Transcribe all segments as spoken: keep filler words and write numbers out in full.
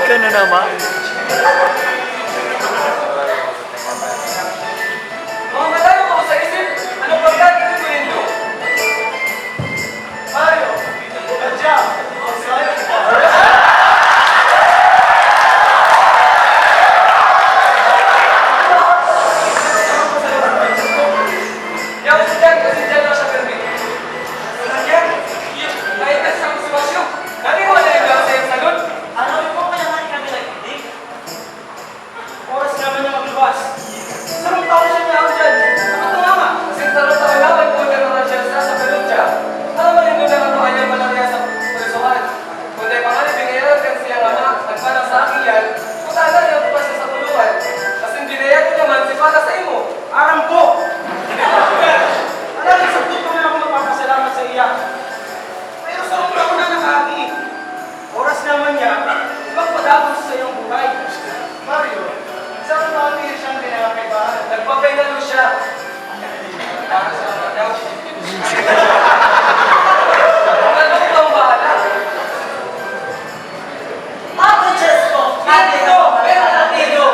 Ka na naman. Mga malayo ako sa isip, ano pagkakit ko nindo? Mario, Adya, Gonzalo. Yaw si Jan, kasi Jan lang siya pirmi. Sa sakyan, iyo, kahit na sa sitwasyon, naniwala yung daw sa iyong salud. Alam mo, kaya nga kami nagtitig. Oras naman niya maglubas. Sarong taon siya niya ako dyan. Nakatumama. Kasi sarong taon naman po niya naman siya sa, sa Perugia. Alam mo rin doon na ako ayaw malaria sa prisuhan. Kung tayo pangalan, binayaran kan siyang ama, nagpanaw sa akin yan, kung tagal niya bukas sa kulungan. Kasi binayaran naman si para sa imo. Aram ko! Alam, sa totoo na ako magpapasalamat sa iya. Pero sarong taon na nakaagi. Oras naman niya, magpadagos sa iyong buhay. Mario, sa totoo niya siyang pinakakaibahan. Nagpapahingalo siya. Para sa mga daw. Ano pang bahala? Ako, Diyos ko, ate ko, pero ate ko.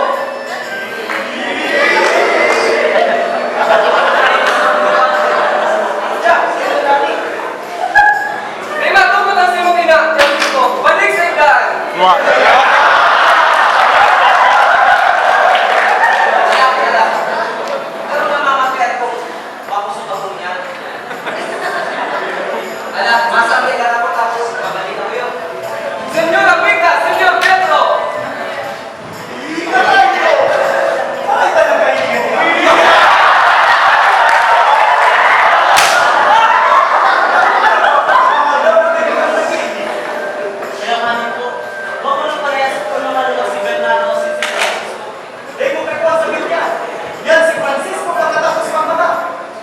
Diyan, sino dati? May matugot ang simong ina, Francisco. Balik sa igdaan. Wa. Pero namamatian ko, mapusog ako niya. Ala, masabi ka na po, tapos babalik ako yun. Senyor Apika, Senyor Pedro! Kaya nga po, huwag mo nang parehas kung lumaluwas si Bernardo o si Francisco. Dai mo kaipuhan sa Biblia. Yan si Francisco pagkatapos pang mata.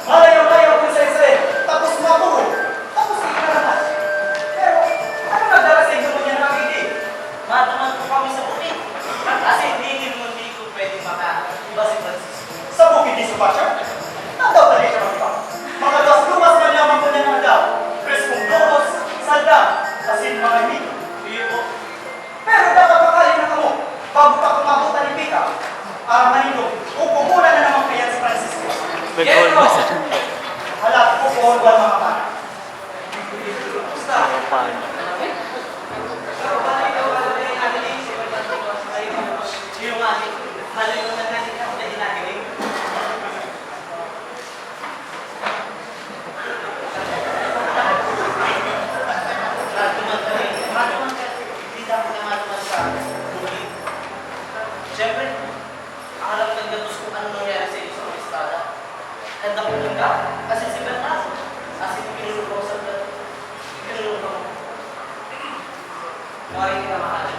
Malayo-layo ang saysay, tapos maturog, tapos ignorante. Pero, ano nagdala sa inyo ngunyan na kagidi? Matuman po kami sa bukid. Kasi hindi din munti ko pwedeng maka-, iba si Francisco. Sa bukid di suba siya? Tanda pa rin siya mag-iba. Makaluwas-luwas man lamang ko niya ng aldaw. Preskong doros, salda, asin mga hito. Iyo po. Pero dapat makali na kamo, bago pa kumabutan ni Pika, para manindo, kukubulan na naman kaya si Francisco. Pedro Albasan. Hala, kukubulan mga bata. Ano pa? Siyempre, alam ng gatos kung ano nangyari sa iyo sa Estrada. Handa ko lang ka, kasi si Bernardo, kasi pinulong ko sa pinulong ko. Maraming kamahal.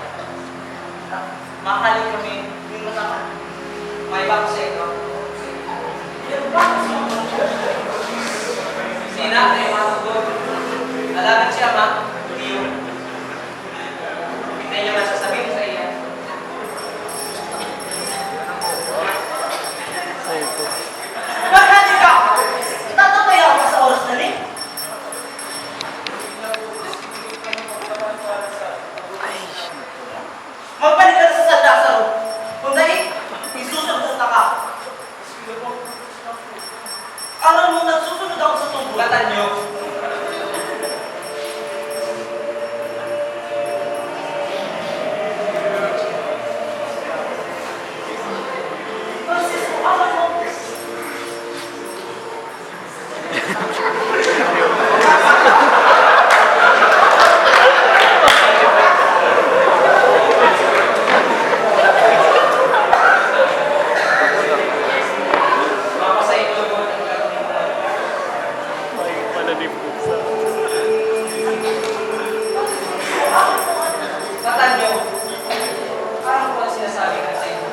Mahalin kami ng matapat. May bago sa inyo. Yung bago sa inyo. Sina ay mga tugon. Alagang siya, ma, hindi yun. Hindi niya masasabihin sa iya. Ay, ito. Bakit ka? Itatapay ako sa oras na ni? Magbalik ka na sa San Lazaro. Kung dai, isusunod ka. Aram mo, nagsusunod ako sa tubo. Katan nyo. Francisco, aram mo, Ay, pala di pusa. Tatan nyo, parang ko ang sinasabi ko sa inyo.